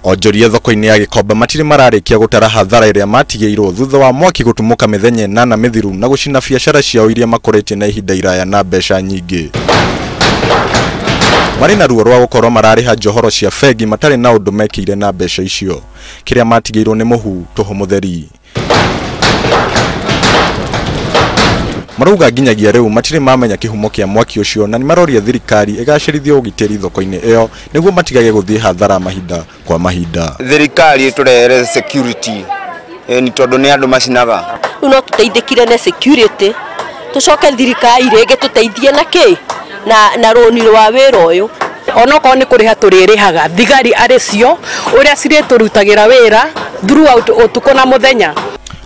Onjoria thoko-inĩ ya Gikomba matirĩ mararĩkia gũtara hathara ĩrĩa matigĩirwo thutha wa mwaki gũtumũka mĩthenya 8 mĩthiru na gũcina biacara ciao iria makoretie na ihinda iraya na mbeca nyingĩ. Marĩ na ruo rwa gũkorwo mararĩha njohoro cia bengi matarĩ na ũndũ mekĩire na mbeca icio. Kĩrĩa matigĩirwo nĩ mũhu tũhũ mũtheri. Marauga nginyagia rĩu matirĩ mamenya kĩhumo kĩa mwaki ũcio na nĩmaroria thirikari ĩgacĩrithie ũgitĩri thoko-inĩ ĩyo nĩguo matigage gũthiĩ hathara mahinda kwa mahinda. Thirikari ĩtũrehere security ni tondũ nĩ andũ macinaga. Rĩu no tũteithĩkire na security tũcoke thirikari rĩngĩ tũteithie na kĩ na rũni rwa wĩra ũyũ. Onokorwo nĩ kũrĩha tũrĩrĩhaga thigari arĩ cio ũrĩa cirĩtũrutagĩra wĩra throughout ũtukũ na mũthenya.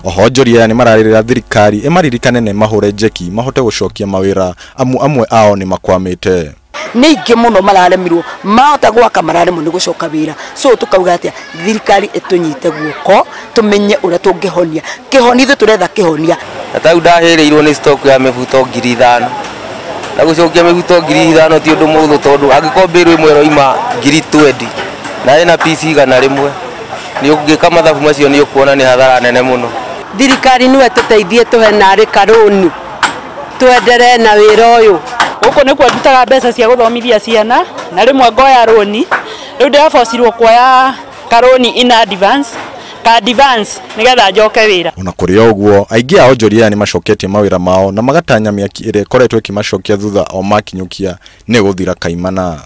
Oho onjoria aya nĩmararĩrĩra thirikari ĩmaririkane na ĩmahũre njeki mahote gũcokia mawĩra amu amwe ao nĩmakwamĩte. Nĩ aingĩ mũno mararemirwo mahota gwaka mararemwo nĩ gũcoka wĩra, so tũkauga atĩa thirikari ĩtũnyite guoko tũmenye ũrĩa tũngĩhonia kĩhonia, ithuĩ tũretha kĩhonia. Na tau ndahĩrĩirwo nĩ stock ya mĩbuto 5,000 na gũcokia mĩbuto 5,000 ti ũndũ mũhũthũ tondũ angĩkorwo mbĩrũ ĩmwe ĩroima 20,000 na ĩna piece 100 nĩ ũngĩka mathabu macio nĩ ũkuona nĩ hathara nene mũno. Thirikari niwe tũteithie tũhe narĩ karũni twenderee na wĩra ũyũ. Gũkũ nĩkuo ndutaga mbeca cia gũthomithia ciana na rĩmwe ngoya rũni, rĩu ndĩrabocirwo kuoya karũni in advance ka advance nĩgetha njoke wĩra. Ona kũrĩ ũguo aingĩ a onjoria aya nĩmacoketie mawĩra mao na magatanya mĩaki ĩrĩa ĩkoretwo ĩkĩmacokia thutha o makinyũkia nĩ gũthira kaimana.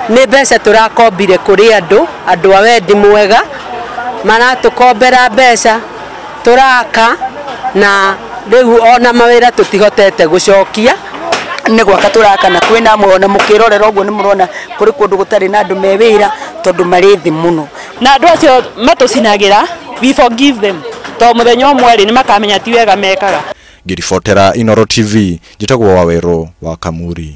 Nĩ mbeca tũrakombire kũrĩ andũ a wendi mwega maratũkombera mbeca tũraka na rĩu ona mawĩra tũtihotete gũcokia. Nĩ gwaka tũraka na kwĩna amwe ona mũkĩrorera ũguo nĩ mũrona kũrĩ kũndũ gũtarĩ na andũ me wĩra tondũ marĩ thĩ mũno. Na andũ acio matũcinagĩra, we forgive them tondũ mũthenya ũmwe rĩ nĩmakamenya ti wega mekaga. Ngĩribotera Inooro TV njĩtagwo Wawerũ wa Kamuri.